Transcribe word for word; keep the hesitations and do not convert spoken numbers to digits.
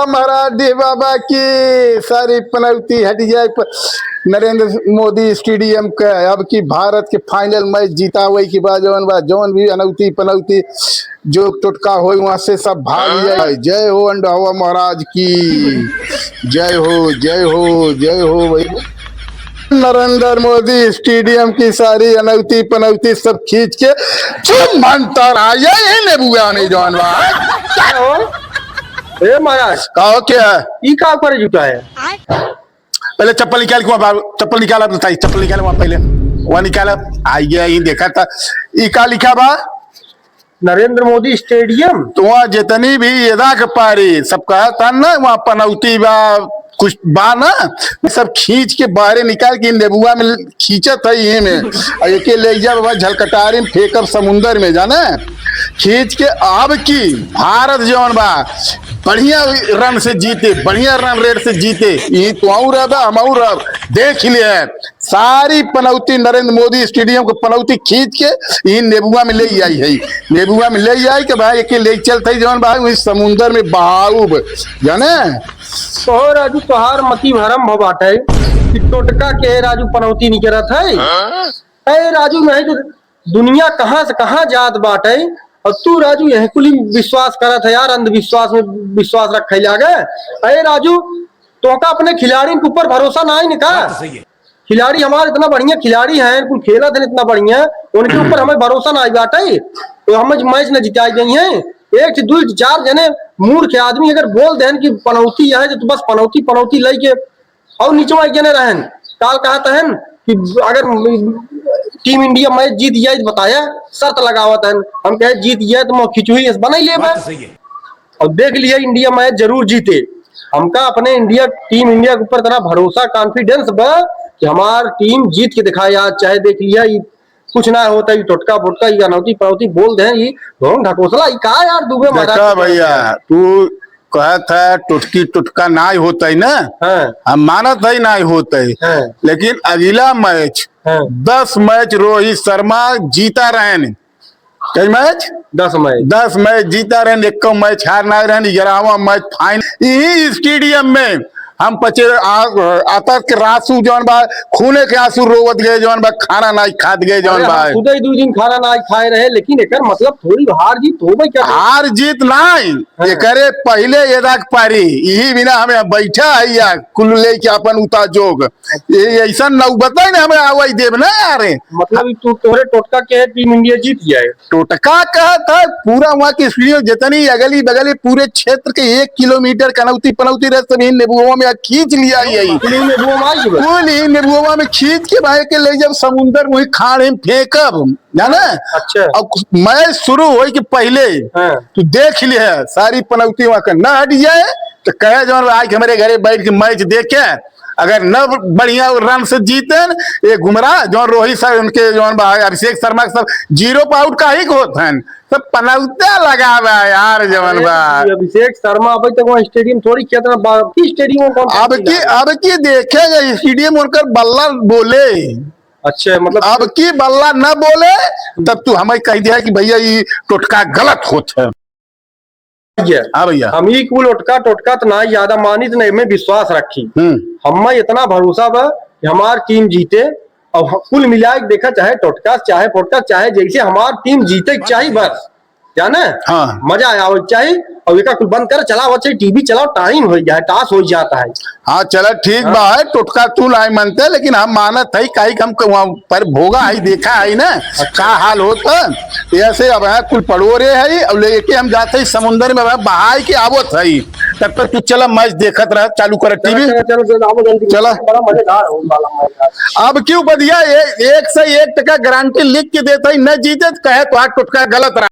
महाराज डीह बाबा की सारी पनौती हट जाए प-, नरेंद्र मोदी स्टेडियम के। अब की भारत के फाइनल मैच जीता, वही के बाद जौन बा, जौन भी अनौती पनौती जो टोटका होई, वहाँ से सब भाग जाए। जय हो अंडहवा महाराज की, जय हो, जय हो, जय हो भाई। नरेंद्र मोदी स्टेडियम की सारी अनौती पनौती सब खींच के चुप मंतर आ जाए, ये नेबुआ नहीं जौन बा। ए महाराज, कहो क्या? ई का करे जुटा है? पहले चप्पल निकाल के वहाँ बाहर, चप्पल निकाला बताई, चप्पल निकाला वहाँ पहले, वहाँ निकाला। आइए, यही देखा था, ई का लिखा बा? नरेंद्र मोदी स्टेडियम। तो वहाँ जितनी भी एदा के पारी सब कहा था ना, वहाँ पनौती बा, कुछ बा ना, सब खींच के बाहरे निकाल के नेबुआ में खींचत है, यही में। और एके ले जा बाबा, झलकटारी में फेंकब समुंदर में, जाने, खींच के। अब की भारत जौन बा, बढ़िया रन से जीते, बढ़िया रन रेट से जीते, ई तो आऊ रहबा, हम आऊ रहब, देख लिए। सारी पनौती नरेंद्र मोदी स्टेडियम के पनौती खींच के ई नेबुआ में ले आई है, नेबुआ में ले आई के भाई एके ले चलत है जौन भाई वही समुंदर में बहाउब, जाने। कहो राजू, तोहार मती भरम भ बाटे कि टोटका के राजू पनौती निकरत है। ए राजू, नहीं तो दुनिया कहाँ से कहाँ जात बाटे और तू राजू यह कुली विश्वास करत है यार, अंधविश्वास में विश्वास रखे लागे। ए राजू, तोका अपने खिलाड़ी के ऊपर भरोसा ना आई का? खिलाड़ी हमारे इतना बढ़िया खिलाड़ी हैं, कुल खेलत हैं इतना बढ़िया, उनके ऊपर हमें भरोसा ना आई बाटे, तो हमें मैच न जिताई गई हैं। एक से दो चार जने मूर्ख आदमी अगर बोल देन कि पनौती है, तो बस पनौती, पनौती लई के और नीचे एक जने रहन, काल कहत हन कि अगर टीम इंडिया मैच जीत जाए तो बताया, शर्त लगावत हन। हम कहे जीत जाए तो मैं खिचुही ऐसे बनाई लेबा। और देख लिया, इंडिया मैच जरूर जीते। हमका अपने इंडिया, टीम इंडिया के ऊपर इतना भरोसा, कॉन्फिडेंस बा कि हमार टीम जीत के दिखाए। आज चाहे देख लिया, ई कुछ ना होता, ई टोटका फोटका, ई अनौती पनौती बोल दे, ई ढोंग ढकोसला, ई का यार दुबे महाराज देखा के भैया, तू कहत है टोटकी टोटका नाई होता है ना, हाँ। हम मानत है नाई होता है, हाँ। लेकिन अगला मैच, हाँ। दस मैच रोहित शर्मा जीता रहन, कई मैच? दस मैच। दस मैच जीता रहन, एको मैच हार ना रहन, ग्यारहवाँ मैच फाइनल। यही स्टेडियम में हम पचे आ-, आतस के आंसू जौन बा, खूने के आंसू रोवत गए जौन बा, खाना नाई खात गए जौन अरे, बा। हम खुदे ही दो दिन खाना नाई खाए रहे, लेकिन एकर मतलब थोड़ी हार जीत होबे करे। हार जीत नाई, हाँ। एकरे पहिले एदा के पारी, यही बिना हमें बैठा है या कुल लेके अपन उता जोग। ये ऐसा नौबत है ना, हमें आवाज देब ना यार। मतलब ई तू, तोहरे टोटका के टीम इंडिया जीत जाए। टोटका का था, पूरा वहाँ के स्टेडियम जितनी अगली बगली पूरे क्षेत्र के एक किलोमीटर कनौती पनौती रहे, सब यही नेबुआ में खींच लिया ही है। कुल ही नेबुआ में आई बा। कुल ही नेबुआ में खींच के भाई के ले जब समुंदर वही खाड़ में फेंकब, जाने? अच्छा। अब मैच शुरू होए के पहिले हाँ। तू देख लिया है, सारी पनौती वहाँ का ना हट जाए, तो कहे जौन आज हमारे घरे बैठ के मैच देखे, अगर न बढ़िया रन से जीतन, ये गुमराह जौन रोहित सर, उनके जौन बा अभिषेक शर्मा के सब जीरो पे आउट काहे के होत हन, सब पनौता लगावा यार जौन बा। अभिषेक शर्मा अबे तक वहाँ स्टेडियम थोड़ी खेलत ना, बाकी स्टेडियम में कौन अब की, अब की देखे गए स्टेडियम उनकर बल्ला बोले। अच्छा, मतलब अब की बल्ला न बोले, तब तू हमें कह दिया कि भैया ये टोटका गलत होत है। भैया, हाँ भैया। हम ई कुल ओटका टोटका त ना ज्यादा मानित, न एमे विश्वास रखी। हम्म। हम्मे इतना भरोसा बा कि हमार टीम जीते। और ह-, कुल मिला के देखा, चाहे टोटका, चाहे फोटका, चाहे जैसे हमार टीम जीते के चाही बस, जाने? हाँ। मजा आवे के चाही। और एका कुल बंद कर, चलाओ, अच्छा, टीवी चलाओ, टाइम हो गया है, टास हो जाता है। हाँ, चला, ठीक हाँ। बा है, टोटका तू नाई मानते, लेकिन हम मानत है, काहे कि हम क-, वहाँ पर भोगा है, देखा है ना, अच्छा। का हाल होता है। ऐसे अब है, कुल पड़ोरे है, अब लेके हम जाते हैं समुंदर में, अब बहाई के आवत है। तब तक तू चला, मैच देखत रह, चालू कर टीवी। चला, चला, चला, चला, आओ जल्दी। चला। बड़ा मजेदार होने वाला मैच आज। अब क्यों बदिया, ए-, एक से एक टका गारंटी लिख के देता है, न जीते तो कहे तो टोटका गलत रहा।